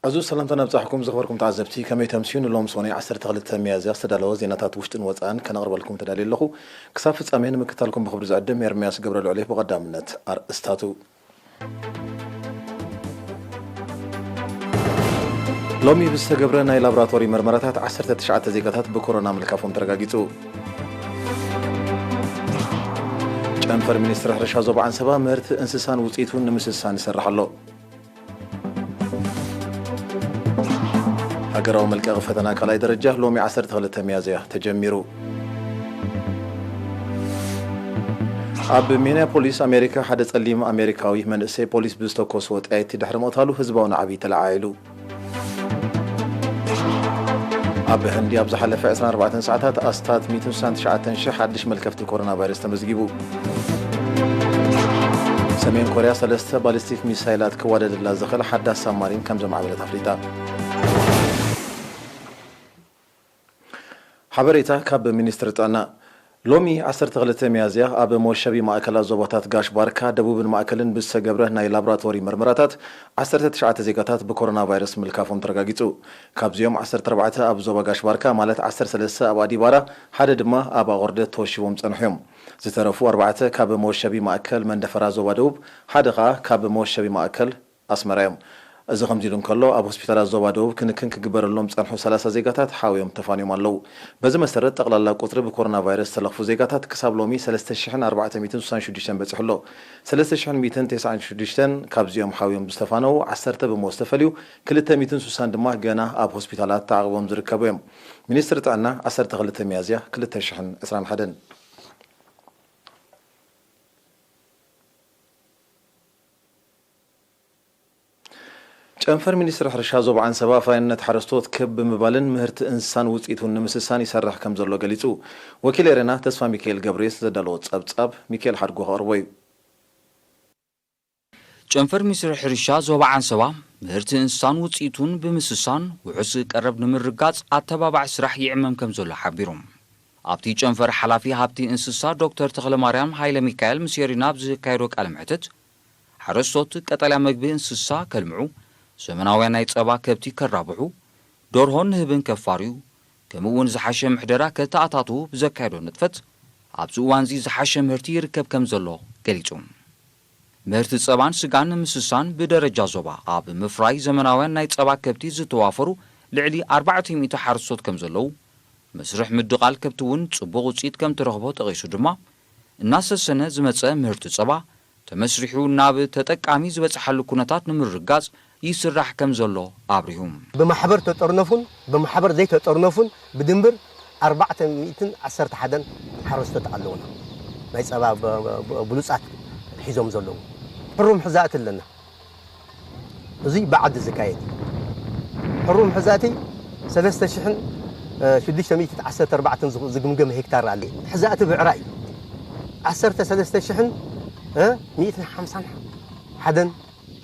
ዕዙዝ ሰላምታ ነብጻሕኩም ዝኸበርኩም ተዓዘብቲ፣ ከመይ ተምስዩ? ንሎም ሶኒ ዓሰርተ ክልተ ሚያዝያ ዝተዳለወ ዜናታት ውሽጥን ወጻእን ከነቕርበልኩም ተዳልየ ኣለኹ። ክሳብ ፍጻሜ ንምክታልኩም ብኽብሪ ዝዕድም ኤርምያስ ገብረ ልዑል እየ። ብቐዳምነት ኣርእስታቱ። ሎሚ ብዝተገብረ ናይ ላቦራቶሪ መርመራታት ዓሰርተ ትሽዓተ ዜጋታት ብኮሮና ምልካፎም ተረጋጊጹ። ጨንፈር ሚኒስትሪ ሕርሻ ዞባ ዓንሰባ ምህርቲ እንስሳን ውጽኢቱን ንምስሳን ይሰርሕ ኣሎ። ሃገራዊ መልቀቒ ፈተና ካልኣይ ደረጃ ሎሚ ዓሰርተ ክልተ ሚያዝያ ተጀሚሩ። ኣብ ሚኒያፖሊስ ኣሜሪካ ሓደ ጸሊም ኣሜሪካዊ መንእሰይ ፖሊስ ብዝተኮስዎ ጠያይቲ ድሕሪ ምቕታሉ ህዝባዊ ናዕቢ ተለዓዒሉ። ኣብ ህንዲ ኣብ ዝሓለፈ ዕስራን ኣርባዕተን ሰዓታት ኣስታት ሚእትን ስሳን ትሽዓተን ሽሕ ሓድሽ መልከፍቲ ኮሮና ቫይረስ ተመዝጊቡ። ሰሜን ኮርያ ሰለስተ ባሊስቲክ ሚሳይላት ክዋደደላ ዝኽእል ሓዳስ ሳብማሪን ከም ዘማዕበለት ኣፍሊጣ። ሓበሬታ ካብ ሚኒስትሪ ጥዕና። ሎሚ ዓሰርተ ክልተ ሚያዝያ ኣብ መወሸቢ ማእከላት ዞባታት ጋሽ ባርካ፣ ደቡብን ማእከልን ብዝተገብረ ናይ ላቦራቶሪ መርመራታት ዓሰርተ ትሽዓተ ዜጋታት ብኮሮና ቫይረስ ምልካፎም ተረጋጊጹ። ካብዚኦም ዓሰርተ ኣርባዕተ ኣብ ዞባ ጋሽ ባርካ፣ ማለት ዓሰርተ ሰለስተ ኣብ ኣዲባራ፣ ሓደ ድማ ኣብ ኣቑርደት ተወሺቦም ጸንሑ እዮም። ዝተረፉ ኣርባዕተ ካብ መወሸቢ ማእከል መንደፈራ ዞባ ደቡብ፣ ሓደ ኸኣ ካብ መወሸቢ ማእከል ኣስመራ እዮም። እዚ ከምዚ ኢሉ እንከሎ፣ ኣብ ሆስፒታላት ዞባ ደቡብ ክንክን ክግበረሎም ዝጸንሑ ሰላሳ ዜጋታት ሓውዮም ተፋንዮም ኣለዉ። በዚ መሰረት፣ ጠቕላላ ቁጽሪ ብኮሮና ቫይረስ ዝተለኽፉ ዜጋታት ክሳብ ሎሚ ሰለስተ ሽሕን ኣርባዕተ ሚእትን ስሳን ሽዱሽተን በጺሑ ኣሎ። ሰለስተ ሽሕን ሚእትን ተስዓን ሽዱሽተን ካብዚኦም ሓውዮም ዝተፋነዉ፣ ዓሰርተ ብሞት ዝተፈልዩ፣ ክልተ ሚእትን ስሳን ድማ ገና ኣብ ሆስፒታላት ተዓቒቦም ዝርከቡ እዮም። ሚኒስትሪ ጥዕና፣ ዓሰርተ ክልተ ሚያዝያ ክልተ ሽሕን ዕስራን ሓደን። ጨንፈር ሚኒስትሪ ሕርሻ ዞባ ዓንሰባ ኣፍራይነት ሓረስቶት ከብ ብምባልን ምህርቲ እንስሳን ውፅኢቱን ንምስሳን ይሰርሕ ከም ዘሎ ገሊፁ። ወኪል ኤረና ተስፋ ሚካኤል ገብርየስ ዘዳለዎ ጸብጻብ ሚካኤል ሓድጎ ከቕርቦ እዩ። ጨንፈር ሚኒስትሪ ሕርሻ ዞባ ዓንሰባ ምህርቲ እንስሳን ውፅኢቱን ብምስሳን ውሑስ ቀረብ ንምርጋፅ ኣተባባዕ ስራሕ ይዕመም ከም ዘሎ ሓቢሩ። ኣብቲ ጨንፈር ሓላፊ ሃብቲ እንስሳ ዶክተር ተኽለማርያም ሃይለ ሚካኤል ምስ ኤሪና ኣብ ዘካየዶ ቃለ መሕትት፣ ሓረስቶት ቀጠልያ መግቢ እንስሳ ከልምዑ፣ ዘመናውያን ናይ ጸባ ከብቲ ከራብሑ፣ ደርሆን ንህብን ከፋርዩ፣ ከምኡ እውን ዝሓሸ ምሕደራ ከተኣታትዉ ብዘካየዶ ንጥፈት፣ ኣብዚ እዋንዚ ዝሓሸ ምህርቲ ይርከብ ከም ዘሎ ገሊጹ። ምህርቲ ጸባን ስጋን ንምስሳን ብደረጃ ዞባ ኣብ ምፍራይ ዘመናውያን ናይ ጸባ ከብቲ ዝተዋፈሩ ልዕሊ ኣርባዕተ ሚእቲ ሓረስቶት ከም ዘለዉ፣ መስርሕ ምድቓል ከብቲ እውን ጽቡቕ ውጽኢት ከም ትረኽቦ ጠቒሱ ድማ፣ እናሰሰነ ዝመጸ ምህርቲ ጸባ ተመስሪሑ ናብ ተጠቃሚ ዝበጽሓሉ ኩነታት ንምርግጋጽ ይስራሕ ከም ዘሎ ኣብሪሁ። ብማሕበር ተጠርነፉን ብማሕበር ዘይተጠርነፉን ብድምር ኣርባዕተ ሚእትን ዓሰርተ ሓደን ሓረስቶት ኣለዉና። ናይ ጸባ ብ-፣ ብ-፣ ብሉጻት ሒዞም ዘለዉ። ሕሩም ሕዛእቲ ኣለና። እዚ ብዓዲ ዝካየድ እዩ። ሕሩም ሕዛእቲ ሰለስተ ሽሕን ሽዱሽተ ሚእትን ዓሰርተ ኣርባዕተን ዝግ-፣ ዝግምገም ሄክታር ኣለ። ሕዛእቲ ብዕራይ እዩ። ዓሰርተ ሰለስተ ሽሕን ሚእትን ሓምሳን ሓደን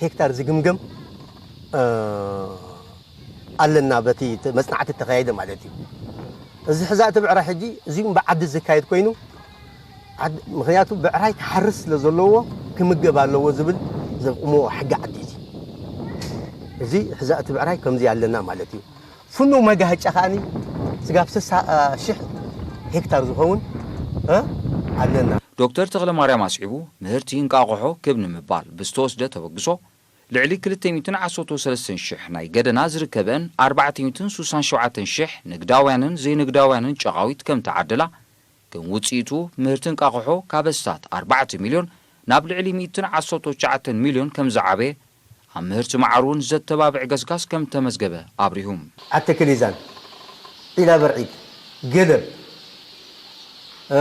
ሄክታር ዝግምገም፣ እ፣ ኣለና፣ በቲ ተ-፣ መጽናዕቲ እተኻየደ ማለት እዩ። እዚ ሕዛእቲ ብዕራይ ሕጂ እዚኦም ብዓዲ ዝካየድ ኮይኑ፣ ዓድ-፣ ምኽንያቱ ብዕራይ ክሓርስ ስለ ዘለዎ ክምገብ ኣለዎ ዝብል ዘቕሞ ሕጊ ዓዲ እዩ። እዚ ሕዛእቲ ብዕራይ ከምዚ ኣለና ማለት እዩ። ፍኑው መጋህጫ ከኣኒ ስጋብ ስሳ ሽሕ ሄክታር ዝኸውን፣ እ፣ ኣለና። ዶክተር ተኽለማርያም ኣስዒቡ፣ ምህርቲ እንቃቑሖ ክብ ንምባል ብዝተወስደ ተበግሶ፣ ልዕሊ ክልተ ሚእትን ዓሰርተ ሰለስተን ሽሕ ናይ ገደና ዝርከበን ኣርባዕተ ሚእትን ስሳን ሸውዓተን ሽሕ ንግዳውያንን ዘይንግዳውያንን ጨቓዊት ከም ተዓደላ፣ ከም ውጽኢቱ ምህርቲ እንቃቑሖ ካብ ኣስታት ኣርባዕተ ሚልዮን ናብ ልዕሊ ሚእትን ዓሰርተ ትሽዓተን ሚልዮን ከም ዝዓበየ፣ ኣብ ምህርቲ መዓር እውን ዘተባብዕ ገስጋስ ከም ተመዝገበ ኣብሪሁ። ኣተክሊዛን፣ ዒላ በርዒድ፣ ገደብ፣ እ፣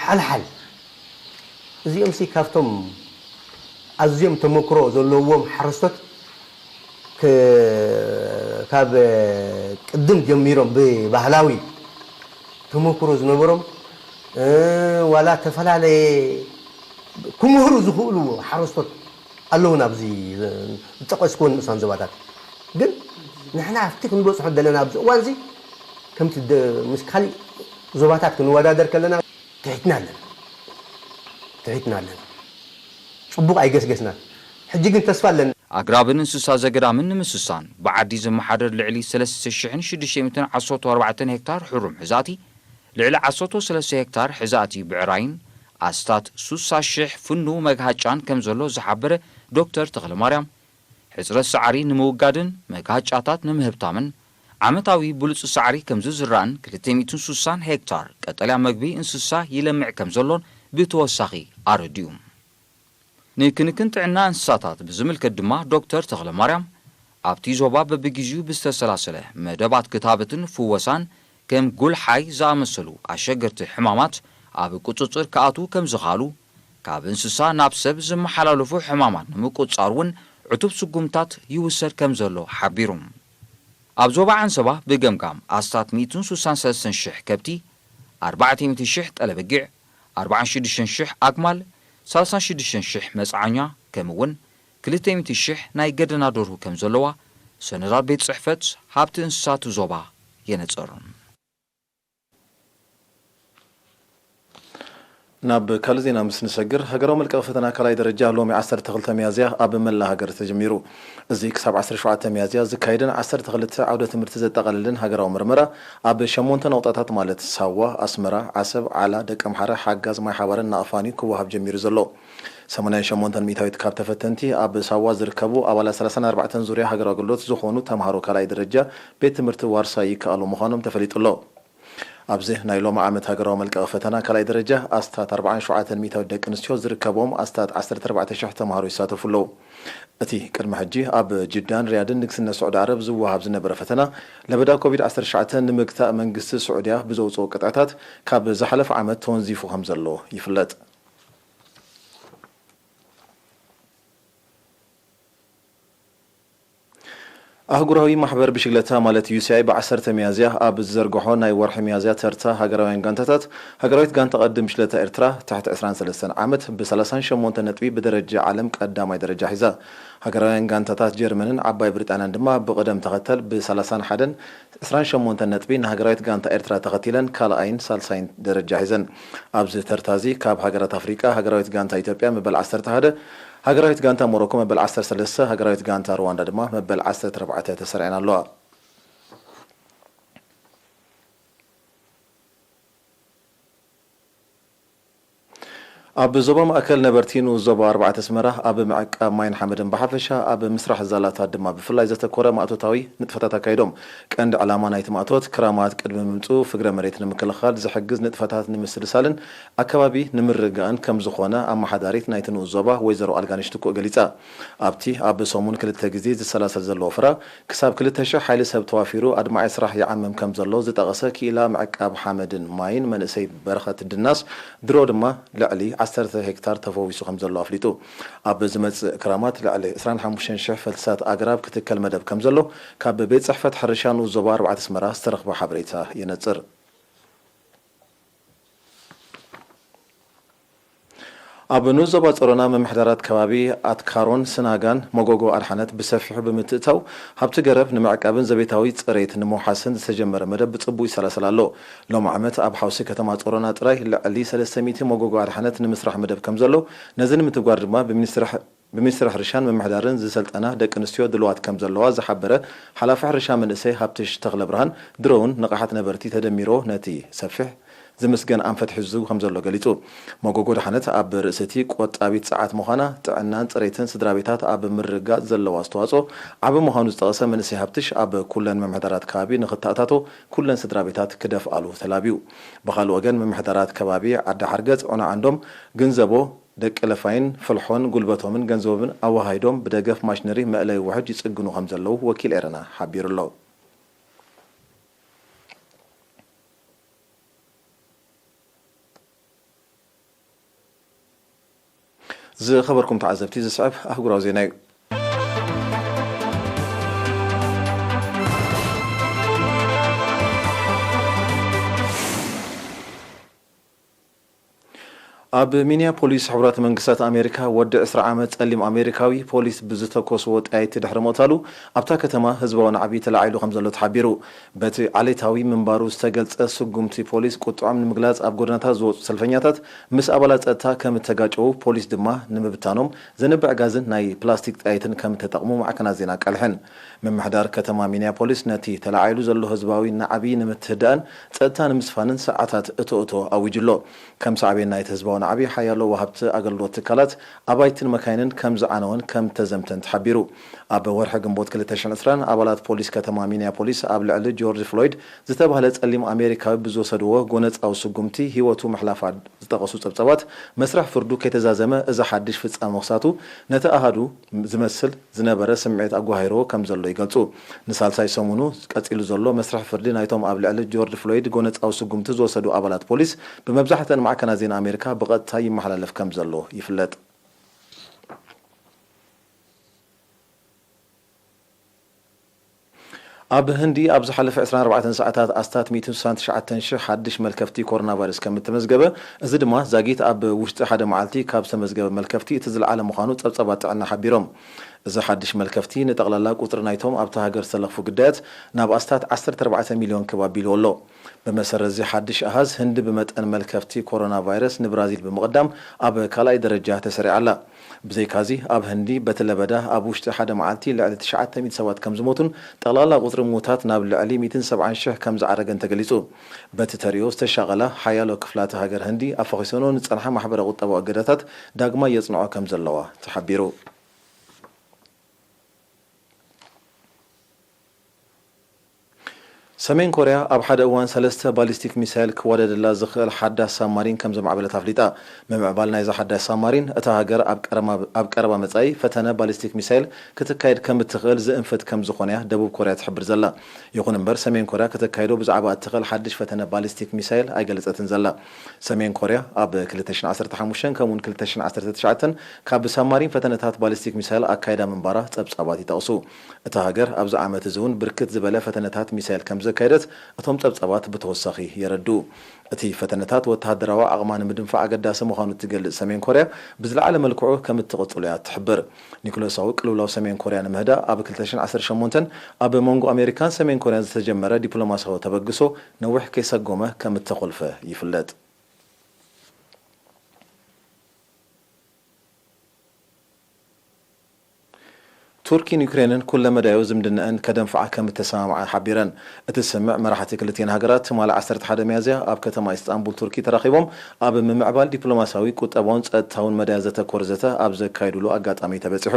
ሓልሓል፣ እዚኦም ሲ ካብቶም ኣዝዮም ተመክሮ ዘለዎም ሓረስቶት ክ-፣ ካብ ቅድም ጀሚሮም ብባህላዊ ተመክሮ ዝነበሮም፣ እ፣ ዋላ ተፈላለየ ክምህሩ ዝኽእሉ ሓረስቶት ኣለዉና ኣብዚ ዝጠቐስክወን ንኡሳን ዞባታት። ግን ንሕና ኣብቲ ክንበጽሖ ዘለና ኣብዚ እዋንዚ ከምቲ ደ-፣ ምስ ካሊእ ዞባታት ክንወዳደር ከለና ትሒትና ኣለና። ትሒትና ኣለና። ጽቡቕ ኣይገስገስናን። ሕጂ ግን ተስፋ ኣለና። ኣግራብን እንስሳ ዘገዳምን ንምስሳን ብዓዲ ዝመሓደር ልዕሊ ሰለስተ ሽሕን ሽዱሽተ ሚእትን ዓሰርተ ኣርባዕተን ሄክታር ሕሩም ሕዛእቲ፣ ልዕሊ ዓሰርተ ሰለስተ ሄክታር ሕዛእቲ ብዕራይን ኣስታት ሱሳ ሽሕ ፍኑ መግሃጫን ከም ዘሎ ዝሓበረ ዶክተር ተኽለማርያም፣ ሕጽረት ሳዕሪ ንምውጋድን መግሃጫታት ንምህብታምን ዓመታዊ ብሉጽ ሳዕሪ ከም ዝዝራእን ክልተ ሚእትን ሱሳን ሄክታር ቀጠልያ መግቢ እንስሳ ይለምዕ ከም ዘሎን ብተወሳኺ ኣረዲኡ። ንክንክን ጥዕና እንስሳታት ብዝምልከት ድማ ዶክተር ተኽለማርያም፣ ኣብቲ ዞባ በብግዜኡ ብዝተሰላሰለ መደባት ክታበትን ፍወሳን ከም ጉልሓይ ዝኣመሰሉ ኣሸገርቲ ሕማማት ኣብ ቁጽጽር ክኣትዉ ከም ዝኸኣሉ፣ ካብ እንስሳ ናብ ሰብ ዝመሓላለፉ ሕማማት ንምቁጽጻር እውን ዕቱብ ስጉምታት ይውሰድ ከም ዘሎ ሓቢሩ። ኣብ ዞባ ዓንሰባ ብገምጋም ኣስታት ሚእትን ሱሳን ሰለስተን ሽሕ ከብቲ፣ ኣርባዕተ ሚእቲ ሽሕ ጠለበጊዕ፣ ኣርባዓን ሽዱሽተን ሽሕ ኣግማል፣ ሰላሳን ሽዱሽተን ሽሕ መጽዓኛ፣ ከምኡ እውን ክልተ ሚእቲ ሽሕ ናይ ገደና ደርሁ ከም ዘለዋ ሰነዳት ቤት ጽሕፈት ሃብቲ እንስሳት ዞባ የነጽር። ናብ ካልእ ዜና ምስ ንሰግር፣ ሃገራዊ መልቀቒ ፈተና ካልኣይ ደረጃ ሎሚ ዓሰርተ ክልተ ሚያዝያ ኣብ መላእ ሃገር ተጀሚሩ። እዚ ክሳብ ዓሰርተ ሸውዓተ ሚያዝያ ዝካየድን ዓሰርተ ክልተ ዓውደ ትምህርቲ ዘጠቓልልን ሃገራዊ ምርመራ ኣብ ሸሞንተ ነቑጣታት ማለት ሳዋ፣ ኣስመራ፣ ዓሰብ፣ ዓላ፣ ደቀምሓረ፣ ሓጋዝ፣ ማይ ሓባርን ናቕፋን እዩ ክወሃብ ጀሚሩ ዘሎ። ሰማንያን ሸሞንተን ሚእታዊት ካብ ተፈተንቲ ኣብ ሳዋ ዝርከቡ ኣባላት ሰላሳን ኣርባዕተን ዙርያ ሃገራዊ ኣገልግሎት ዝኾኑ ተምሃሮ ካልኣይ ደረጃ ቤት ትምህርቲ ዋርሳይ ይከኣሉ ምዃኖም ተፈሊጡ ኣሎ። ኣብዚ ናይ ሎሚ ዓመት ሃገራዊ መልቀቒ ፈተና ካልኣይ ደረጃ ኣስታት ኣርባዓን ሸውዓተን ሚእታዊት ደቂ ኣንስትዮ ዝርከብዎም ኣስታት ዓሰርተ ኣርባዕተ ሽሕ ተምሃሮ ይሳተፉ ኣለዉ። እቲ ቅድሚ ሕጂ ኣብ ጅዳን ሪያድን ንግስነት ስዑዲ ዓረብ ዝወሃብ ዝነበረ ፈተና ለበዳ ኮቪድ ዓሰርተ ትሽዓተ ንምግታእ መንግስቲ ስዑድያ ብዘውፅኦ ቅጥዕታት ካብ ዝሓለፈ ዓመት ተወንዚፉ ከም ዘሎ ይፍለጥ። ኣህጉራዊ ማሕበር ብሽግለታ ማለት ዩ ሲ ኣይ ብዓሰርተ ሚያዝያ ኣብ ዝዘርግሖ ናይ ወርሒ ሚያዝያ ተርታ ሃገራውያን ጋንታታት፣ ሃገራዊት ጋንታ ቅድም ብሽግለታ ኤርትራ ትሕቲ ዕስራን ሰለስተን ዓመት ብሰላሳን ሸሞንተ ነጥቢ ብደረጃ ዓለም ቀዳማይ ደረጃ ሒዛ። ሃገራውያን ጋንታታት ጀርመንን ዓባይ ብሪጣንያን ድማ ብቕደም ተኸተል ብሰላሳን ሓደን ዕስራን ሸሞንተን ነጥቢ ንሃገራዊት ጋንታ ኤርትራ ተኸቲለን ካልኣይን ሳልሳይን ደረጃ ሒዘን። ኣብዚ ተርታ እዚ ካብ ሃገራት ኣፍሪቃ ሃገራዊት ጋንታ ኢትዮጵያ መበል ዓሰርተ ሓደ፣ ሃገራዊት ጋንታ ሞሮኮ መበል ዓሰርተ ሰለስተ፣ ሃገራዊት ጋንታ ሩዋንዳ ድማ መበል ዓሰርተ ኣርባዕተ ተሰሪዐን ኣለዋ። ኣብ ዞባ ማእከል ነበርቲ ንኡስ ዞባ ኣርባዕተ ኣስመራ ኣብ ምዕቃብ ማይን ሓመድን ብሓፈሻ ኣብ ምስራሕ ዛላታት ድማ ብፍላይ ዘተኮረ ማእቶታዊ ንጥፈታት ኣካይዶም። ቀንዲ ዕላማ ናይቲ ማእቶት ክራማት ቅድሚ ምምጽኡ ፍግረ መሬት ንምክልኻል ዝሕግዝ ንጥፈታት ንምስልሳልን ኣከባቢ ንምርግጋእን ከም ዝኾነ ኣመሓዳሪት ናይቲ ንኡስ ዞባ ወይዘሮ ኣልጋነሽ ትኩእ ገሊጻ። ኣብቲ ኣብ ሰሙን ክልተ ግዜ ዝሰላሰል ዘሎ ወፈራ ክሳብ ክልተ ሽሕ ሓይሊ ሰብ ተዋፊሩ ኣድማዒ ስራሕ ይዓምም ከም ዘሎ ዝጠቐሰ ክኢላ ምዕቃብ ሓመድን ማይን መንእሰይ በረኸት ድናስ ድሮ ድማ ልዕሊ ዓሰርተ ሄክታር ተፈዊሱ ከም ዘሎ ኣፍሊጡ። ኣብ ዝመጽእ ክራማት ልዕሊ ዕስራን ሓሙሽተን ሽሕ ፈልስታት ኣግራብ ክትከል መደብ ከም ዘሎ ካብ ቤት ጽሕፈት ሕርሻ ንኡስ ዞባ ኣርባዕተ ኣስመራ ዝተረኽበ ሓበሬታ የነጽር። ኣብ ንኡስ ዞባ ጾሮና ምምሕዳራት ከባቢ ኣትካሮን ስናጋን መጎጎ ኣድሓነት ብሰፊሑ ብምትእታው ሃብቲ ገረብ ንምዕቃብን ዘቤታዊ ጽሬት ንምውሓስን ዝተጀመረ መደብ ብጽቡቕ ይሰላሰል ኣሎ። ሎሚ ዓመት ኣብ ሓውሲ ከተማ ጾሮና ጥራይ ልዕሊ ሰለስተ ሚእቲ መጎጎ ኣድሓነት ንምስራሕ መደብ ከም ዘሎ፣ ነዚ ንምትግባር ድማ ብሚኒስትሪ ሕ-፣ ብሚኒስትሪ ሕርሻን ምምሕዳርን ዝሰልጠና ደቂ ኣንስትዮ ድልዋት ከም ዘለዋ ዝሓበረ ሓላፊ ሕርሻ መንእሰይ ሃብትሽ ተኽለብርሃን፣ ድሮ እውን ንቕሓት ነበርቲ ተደሚሮ ነቲ ሰፊሕ ዝምስገን ኣንፈት ሒዙ ከም ዘሎ ገሊጹ። መጎጎ ድሓነት ኣብ ርእሲ እቲ ቆጣቢት ጸዓት ምዃና፣ ጥዕናን ጽሬትን ስድራቤታት ኣብ ምርግጋጽ ዘለዎ ኣስተዋጽኦ ዓቢ ምዃኑ ዝጠቐሰ መንእሰይ ሃብትሽ፣ ኣብ ኩለን ምምሕዳራት ከባቢ ንኽተኣታቶ ኩለን ስድራቤታት ክደፍኣሉ ተላብዩ። ብኻልእ ወገን፣ ምምሕዳራት ከባቢ ዓዲ ሓርገጽ፣ ዑና ዓንዶም፣ ግንዘቦ፣ ደቂ ለፋይን ፍልሖን ጉልበቶምን ገንዘቦምን ኣወሃሂዶም ብደገፍ ማሽነሪ መእለዊ ውሕጅ ይጽግኑ ከም ዘለዉ ወኪል ኤረና ሓቢሩ ኣሎ። ዝኸበርኩም ተዓዘብቲ፣ ዝስዕብ ኣህጉራዊ ዜና እዩ። ኣብ ሚኒያፖሊስ ሕቡራት መንግስታት ኣሜሪካ ወዲ ዕስራ ዓመት ጸሊም ኣሜሪካዊ ፖሊስ ብዝተኮስዎ ጠያይቲ ድሕሪ ምቕታሉ ኣብታ ከተማ ህዝባዊ ናዕቢ ተላዒሉ ከም ዘሎ ተሓቢሩ። በቲ ዓሌታዊ ምንባሩ ዝተገልጸ ስጉምቲ ፖሊስ ቁጥዖም ንምግላጽ ኣብ ጎደናታት ዝወጹ ሰልፈኛታት ምስ ኣባላት ጸጥታ ከም እተጋጨዉ፣ ፖሊስ ድማ ንምብታኖም ዘንብዕ ጋዝን ናይ ፕላስቲክ ጠያይትን ከም እተጠቕሙ ማዕከናት ዜና ኣቃልሐን። ምምሕዳር ከተማ ሚኒያፖሊስ ነቲ ተላዒሉ ዘሎ ህዝባዊ ናዕቢ ንምትህዳእን ጸጥታ ንምስፋንን ሰዓታት እቶ እቶ ኣዊጁ ኣሎ። ከም ሳዕቤን ናይቲ ህዝባዊ ናዕቢ ሓያሎ ወሃብቲ ኣገልግሎት ትካላት ኣባይትን መካይንን ከም ዝዓነወን ከም ተዘምተን ተሓቢሩ። ኣብ ወርሒ ግንቦት ክልተ ሽሕን ዕስራን ኣባላት ፖሊስ ከተማ ሚኒያፖሊስ ኣብ ልዕሊ ጆርጅ ፍሎይድ ዝተባህለ ጸሊም ኣሜሪካዊ ብዝወሰድዎ ጎነጻዊ ስጉምቲ ህይወቱ ምሕላፋ ዝጠቐሱ ጸብጻባት፣ መስርሕ ፍርዱ ከይተዛዘመ እዚ ሓድሽ ፍጻመ ምኽሳቱ ነቲ ኣሃዱ ዝመስል ዝነበረ ስምዒት ኣጓሂርዎ ከም ዘሎ ይገልጹ። ንሳልሳይ ሰሙኑ ቀጺሉ ዘሎ መስርሕ ፍርዲ ናይቶም ኣብ ልዕሊ ጆርጅ ፍሎይድ ጎነጻዊ ስጉምቲ ዝወሰዱ ኣባላት ፖሊስ ብመብዛሕትአን ማዕከናት ዜና ኣሜሪካ ብቐጥታ ይመሓላለፍ ከም ዘሎ ይፍለጥ። ኣብ ህንዲ ኣብ ዝሓለፈ ዕስራን ኣርባዕተን ሰዓታት ኣስታት ሚእትን ስሳን ትሽዓተን ሽሕ ሓድሽ መልከፍቲ ኮሮና ቫይረስ ከም እተመዝገበ፣ እዚ ድማ ዛጊት ኣብ ውሽጢ ሓደ መዓልቲ ካብ ዝተመዝገበ መልከፍቲ እቲ ዝለዓለ ምዃኑ ጸብጻባት ጥዕና ሓቢሮም። እዚ ሓድሽ መልከፍቲ ንጠቕላላ ቁጽሪ ናይቶም ኣብታ ሃገር ዝተለኽፉ ግዳያት ናብ ኣስታት ዓሰርተ ኣርባዕተ ሚልዮን ክብ ኣቢልዎ ኣሎ። ብመሰረት እዚ ሓድሽ ኣሃዝ፣ ህንዲ ብመጠን መልከፍቲ ኮሮና ቫይረስ ንብራዚል ብምቕዳም ኣብ ካልኣይ ደረጃ ተሰሪዓ ኣላ። ብዘይካዚ፣ ኣብ ህንዲ በቲ ለበዳ ኣብ ውሽጢ ሓደ መዓልቲ ልዕሊ ትሽዓተ ሚእቲ ሰባት ከም ዝሞቱን ጠቕላላ ቁጽሪ ምዉታት ናብ ልዕሊ ሚእትን ሰብዓን ሽሕ ከም ዝዓረገን ተገሊጹ። በቲ ተርእዮ ዝተሻቐላ ሓያሎ ክፍላተ ሃገር ህንዲ ኣፈኺሰኖ ንጸንሓ ማሕበረ ቁጠባዊ እገዳታት ዳግማይ የጽንዖ ከም ዘለዋ ተሓቢሩ። ሰሜን ኮርያ ኣብ ሓደ እዋን ሰለስተ ባሊስቲክ ሚሳይል ክዋደደላ ዝኽእል ሓዳስ ሳብማሪን ከም ዘማዕበለት ኣፍሊጣ። ምምዕባል ናይዛ ሓዳስ ሳብማሪን፣ እታ ሃገር ኣብ ቀረማ-፣ ኣብ ቀረባ መጻኢ ፈተነ ባሊስቲክ ሚሳይል ክትካየድ ከም እትኽእል ዝእንፍት ከም ዝኾነ'ያ ደቡብ ኮርያ ትሕብር ዘላ። ይኹን እምበር፣ ሰሜን ኮርያ ከተካይዶ ብዛዕባ እትኽእል ሓድሽ ፈተነ ባሊስቲክ ሚሳይል ኣይገለጸትን ዘላ። ሰሜን ኮርያ ኣብ ክልተ ሽሕን ዓሰርተ ሓሙሽተን ከምኡ'ውን ክልተ ሽሕን ዓሰርተ ትሽዓተን ካብ ሳብማሪን ፈተነታት ባሊስቲክ ሚሳይል ኣካይዳ ምንባራ ጸብጻባት ይጠቕሱ። እታ ሃገር ኣብዚ ዓመት እዚ እውን ብርክት ዝበለ ፈተነታት ሚሳይል ከም ዘካየደት እቶም ጸብጻባት ብተወሳኺ የረድኡ። እቲ ፈተነታት ወተሃደራዊ ዓቕማ ንምድንፋዕ ኣገዳሲ ምዃኑ እትገልጽ ሰሜን ኮርያ፣ ብዝለዓለ መልክዑ ከም እትቕጽሎ እያ ትሕብር። ኒኩለሳዊ ቅልውላው ሰሜን ኮርያ ንምህዳእ ኣብ ክልተ ሽሕን ዓሰርተ ሸሞንተን ኣብ መንጎ ኣሜሪካን ሰሜን ኮርያን ዝተጀመረ ዲፕሎማሲያዊ ተበግሶ ነዊሕ ከይሰጎመ ከም እተኾልፈ ይፍለጥ። ቱርኪን ዩክሬንን ኩለ መዳያዊ ዝምድናኣን ከደንፍዓ ከም እተሰማምዓ ሓቢረን። እቲ ስምምዕ መራሕቲ ክልቲኤን ሃገራት ትማሊ ዓሰርተ ሓደ ሚያዝያ ኣብ ከተማ ኢስጣንቡል ቱርኪ ተራኺቦም ኣብ ምምዕባል ዲፕሎማሲያዊ፣ ቁጠባውን ጸጥታውን መዳያት ዘተኮረ ዘተ ኣብ ዘካየዱሉ ኣጋጣሚ ተበጺሑ።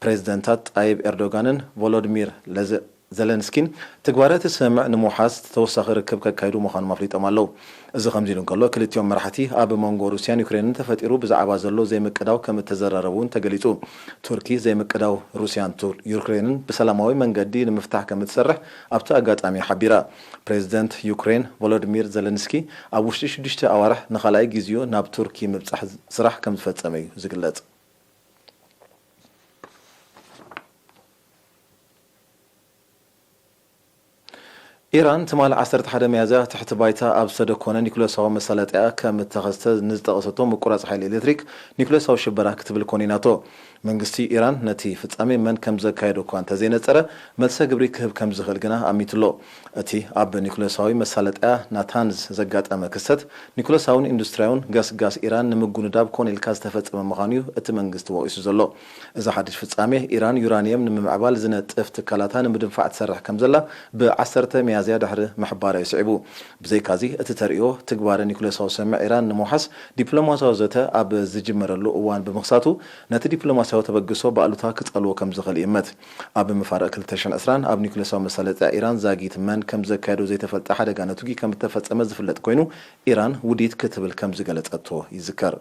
ፕሬዚደንታት ጣይብ ኤርዶጋንን ቮሎድሚር ለዘ-፣ ዘለንስኪን ትግባረ እቲ ስምምዕ ንምውሓስ ተወሳኺ ርክብ ከካይዱ ምዃኖም ኣፍሊጦም ኣለዉ። እዚ ከምዚ ኢሉ እንከሎ፣ ክልቲኦም መራሕቲ ኣብ መንጎ ሩስያን ዩክሬንን ተፈጢሩ ብዛዕባ ዘሎ ዘይምቅዳው ከም እተዘራረቡ እውን ተገሊጹ። ቱርኪ ዘይምቅዳው ሩስያን ቱ-፣ ዩክሬንን ብሰላማዊ መንገዲ ንምፍታሕ ከም እትሰርሕ ኣብቲ ኣጋጣሚ ሓቢራ። ፕሬዚደንት ዩክሬን ቮሎዲሚር ዘለንስኪ ኣብ ውሽጢ ሽዱሽተ ኣዋርሕ ንኻልኣይ ግዜኡ ናብ ቱርኪ ምብጻሕ ስራሕ ከም ዝፈጸመ እዩ ዝግለጽ። ኢራን ትማሊ ዓሰርተ ሓደ ሚያዝያ ትሕቲ ባይታ ኣብ ዝተደኮነ ኒኩለሳዊ መሳለጥያ ከም እተኸስተ ንዝጠቐሰቶ ምቁራጽ ሓይሊ ኤሌክትሪክ ኒኩለሳዊ ሽበራ ክትብል ኮኒናቶ። መንግስቲ ኢራን ነቲ ፍጻሜ መን ከም ዘካየዶ እኳ እንተዘይነጸረ፣ መልሰ ግብሪ ክህብ ከም ዝኽእል ግና ኣሚቱ ኣሎ። እቲ ኣብ ኒኩለሳዊ መሳለጥያ ናታንዝ ዘጋጠመ ክስተት፣ ኒኩለሳውን ኢንዱስትርያውን ገስጋስ ኢራን ንምጉንዳብ ኮነ ኢልካ ዝተፈጸመ ምዃኑ እዩ እቲ መንግስቲ ወቒሱ ዘሎ። እዚ ሓድሽ ፍጻሜ፣ ኢራን ዩራንየም ንምምዕባል ዝነጥፍ ትካላታ ንምድንፋዕ ትሰርሕ ከም ዘላ ብዓሰርተ ሚያዝያ ድሕሪ ምሕባራ እዩ ስዒቡ። ብዘይካዚ፣ እቲ ተርእዮ ትግባረ ኒኩለሳዊ ስምምዕ ኢራን ንምውሓስ ዲፕሎማሲያዊ ዘተ ኣብ ዝጅመረሉ እዋን ብምኽሳቱ፣ ነቲ ዲፕሎማሲያዊ ተበግሶ ብኣሉታ ክጸልዎ ከም ዝኽእል ይእመት። ኣብ መፋርቕ ክልተ ሽሕን ዕስራን ኣብ ኒኩለሳዊ መሳለጥያ ኢራን ዛጊት መን ከም ዘካየዶ ዘይተፈልጠ ሓደጋ ነትጒ ከም እተፈጸመ ዝፍለጥ ኮይኑ፣ ኢራን ውዲት ክትብል ከም ዝገለጸቶ ይዝከር።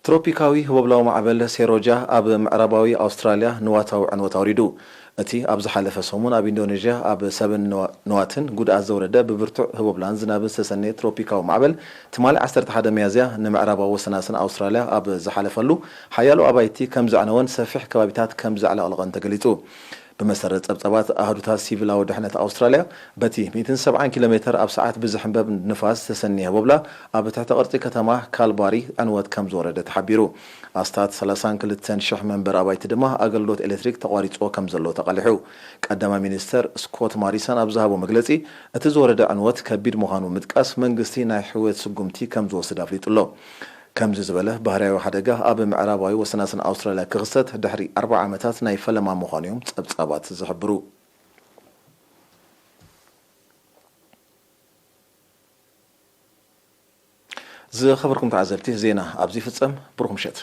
ትሮፒካዊ ህቦብላዊ ማዕበል ሴሮጃ ኣብ ምዕራባዊ ኣውስትራልያ ንዋታዊ ዕንወት ኣውሪዱ። እቲ ኣብ ዝሓለፈ ሰሙን ኣብ ኢንዶኔዥያ ኣብ ሰብን ንዋ-፣ ንዋትን ጉድኣት ዘውረደ ብብርቱዕ ህቦብላን ዝናብን ዝተሰነየ ትሮፒካዊ ማዕበል፣ ትማሊ ዓሰርተ ሓደ ሚያዝያ ንምዕራባዊ ወሰናስን ኣውስትራልያ ኣብ ዝሓለፈሉ፣ ሓያሎ ኣባይቲ ከም ዘዕነወን ሰፊሕ ከባቢታት ከም ዘዕለቕለቐን ተገሊጹ። ብመሰረት ጸብጻባት ኣሃዱታት ሲቪላዊ ድሕነት ኣውስትራልያ፣ በቲ ሚእትን ሰብዓን ኪሎ ሜተር ኣብ ሰዓት ብዝሕንበብ ንፋስ ዝተሰንየ ቦብላ ኣብ ትሕቲ ቅርጺ ከተማ ካልባሪ ዕንወት ከም ዝወረደ ተሓቢሩ። ኣስታት ሰላሳን ክልተን ሽሕ መንበር ኣባይቲ ድማ ኣገልግሎት ኤሌክትሪክ ተቋሪጽዎ ከም ዘሎ ተቓሊሑ። ቀዳማይ ሚኒስተር ስኮት ማሪሰን ኣብ ዝሃቦ መግለጺ፣ እቲ ዝወረደ ዕንወት ከቢድ ምዃኑ ምጥቃስ፣ መንግስቲ ናይ ሕውየት ስጉምቲ ከም ዝወስድ ኣፍሊጡ ኣሎ። ከምዚ ዝበለ ባህርያዊ ሓደጋ ኣብ ምዕራባዊ ወሰናስን ኣውስትራልያ ክኽሰት ድሕሪ ኣርብዓ ዓመታት ናይ ፈለማ ምዃኑ እዮም ጸብጻባት ዝሕብሩ። ዝኸበርኩም ተዓዘብቲ፣ ዜና ኣብዚ ይፍጸም። ብሩኽ ምሸት።